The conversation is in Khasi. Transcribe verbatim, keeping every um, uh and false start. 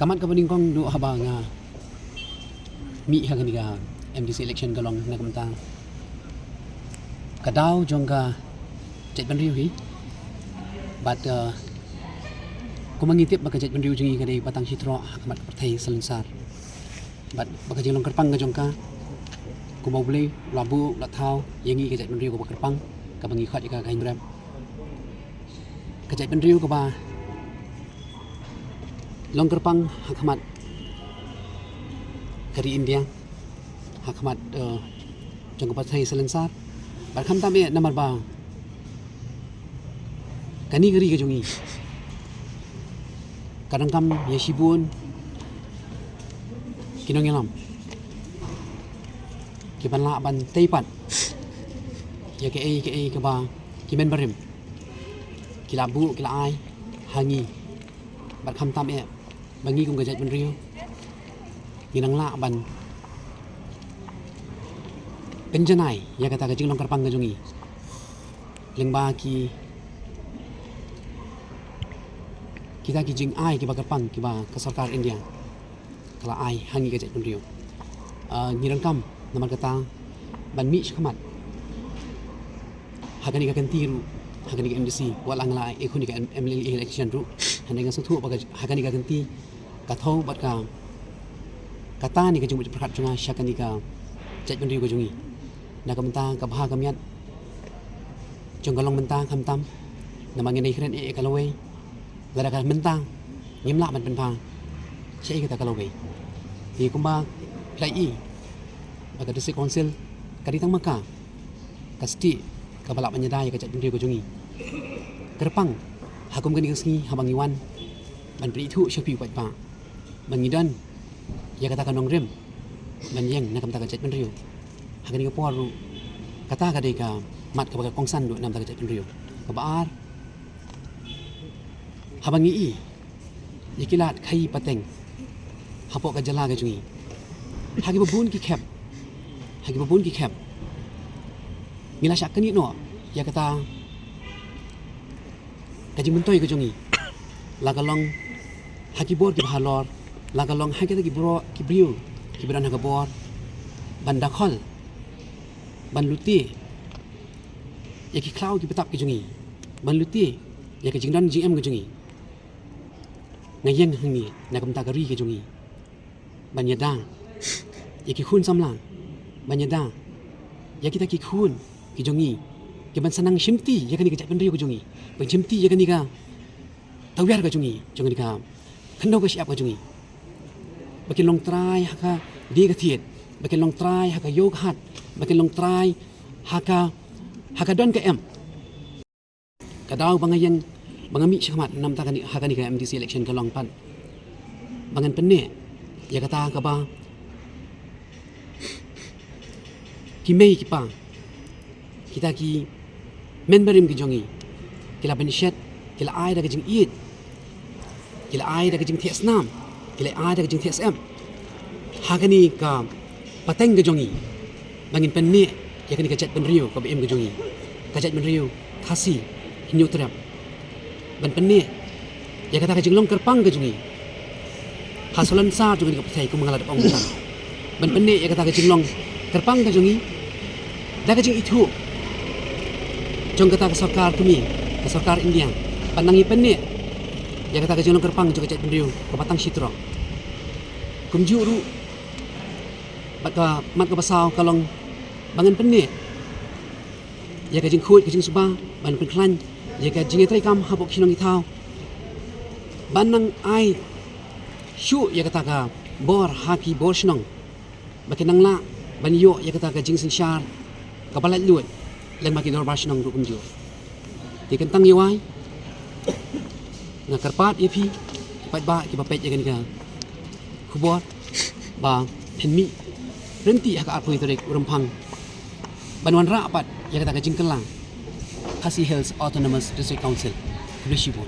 Ka mat kaba nyngkong duh haba nga mih ha kane ka M D C election ka long na ka bynta ka daw jong ka jaitbynriew hi. Bad, uh, kumba ngi tip ba ka jaitbynriew jong ngi ka dei ba tang shi troh ha ka mat ka pyrthei salonsar. Bad ba ka jinglong kyrpang ka jong ka, kumba U Blei u la buh u la thaw ïa ngi ka jaitbynriew kaba kyrpang, kaba ngi khot ïa ka ka Hynñiewtrep. Ka jaitbynriew kaba long kyrpang ha khmat ka ri India, ha khmat, eh, jong ka pyrthei salonsar. Bad khamtam eh namar ba kane ka ri ka jong ngi ka donkam ïa shibun ki nongïalam kiban lah ban tei pat ïa kaei kaei kaba ki member rim ki la buh ki la ai ha ngi. Bad khamtam eh ba ngi kum ka jaitbynriew ngi nang lah ban pynjanai ïa kata ka jinglong kyrpang ka jong ngi lyngba ki, kita ki jingai kiba kyrpang kiba ka sorkar India ka la ai ha ngi ka jaitbynriew. Ah, ngi donkam namar kata ban mih shakhmat ha kane ka kynti ruh, ha kane ka M D C, wat la nga la ïakhun ïa ka M-, M L A election ruh, hynrei nga sngewthuh ba ka, ha kane ka kynti ka thew bad ka, kata ne ka jingmut jingpyrkhat jong nga sha kane ka jaitbynriew ka jong ngi. Na ka bynta ka bha ka miat jong ka long mynta khamtam, namar ngin ïakren eh ka lawei, lada ka mynta ngim lah ban pynbha, shaei kata ka lawei? Te kumba phi la ïohi ba ka District Council ka dei tang ma ka ka stieh kaba lah ban ïada ïa ka jaitbynriew ka jong ngi. Kyrpang ha kum kane ka sngi haba ngi wan ban pynithuh sha phi u paidbah ba ngi don ïa kata ka nongrim ban ïeng na ka bynta ka jaitbynriew. Ha kane ka por ruh kata ka dei ka mat kaba ka kongsan duh na ka bynta ka jaitbynriew. Kaba ar, haba ngi ïohi ïa ki lad khaii pateng hapoh ka jylla ka jong ngi, ha kiba bun ki khep, ha kiba bun ki khep ngi la shah kynnoh ïa kata ka jingmyntoi ka jong ngi, la ka long ha ki bor kiba halor, la ka long ha kita ki bro-, ki briew kiba don ha ka bor ban dakhol, ban lute ïa ki khlaw ki btap ki jong ngi, ban lute ïa ka jingdon jingem ka jong ngi. Nga ïeng hangne na ka bynta ka ri ka jong ngi ban ïada ïa ki khun samla, ban ïada ïa kita ki khun ki jong ngi kiban sa nang shimti ïa kane ka jaitbynriew ka jong ngi, ban shimti ïa kane ka tawiar ka jong ngi, jong kane ka khyndew ka shyiap ka jong ngi, ba kin long trai ha ka die ka thied, ba kin long trai ha ka ïew ka hat, ba kin long trai ha ka, ha ka don ka em. Ka daw ba nga ïeng, ba nga mih shakhmat na ka bynta kane, ha kane ka M D C election ka long pat ba ngan pynneh ïa kata kaba ki mei ki pa, kita ki member rim ki jong ngi, ki la pynshet, ki la ai da ka jingïeit, ki la ai da ka jingtheh snam, ki la ai da ka jingtheh syep ha kane ka pateng ka jong ngi, ba ngin pynneh ïa kane ka jaitbynriew kaba im ka jong ngi, ka jaitbynriew Khasi Hynñiewtrep, ban pynneh ïa kata ka jinglong kyrpang ka jong ngi ha salonsar jong kane ka pyrthei, kum nga la dep ong mynta, ban pynneh ïa kata ka jinglong kyrpang ka jong ngi da ka jingithuh jong kata ka sorkar kmie, ka sorkar India, ban nang ïa pynneh ïa kata ka jinglong kyrpang jong ka jaitbynriew kaba tang shi troh. Kumjuh ruh, bad ka mat kaba saw ka long ba ngan pynneh ïa ka jingkhuid ka jingsuba, ban pynkhlaiñ ïa ka jingïatreikam hapoh ki shnong ki thaw, ban nang ai shuh ïa kata ka bor ha ki bor shnong, ba kin nang lah ban ïoh ïa kata ka jingsynshar kaba laitluid lyngba ki dorbar shnong ruh kumjuh. Te kyntang ïa wai, nga kyrpad ïa phi, ki paidbah kiba peit ïa kane ka khubor, ba phin mih ryntih ha ka arphew tarik u Rymphang ban wanrah pat ïa kata ka jingkylla Khasi Hills Autonomous District Council. Khublei shibun.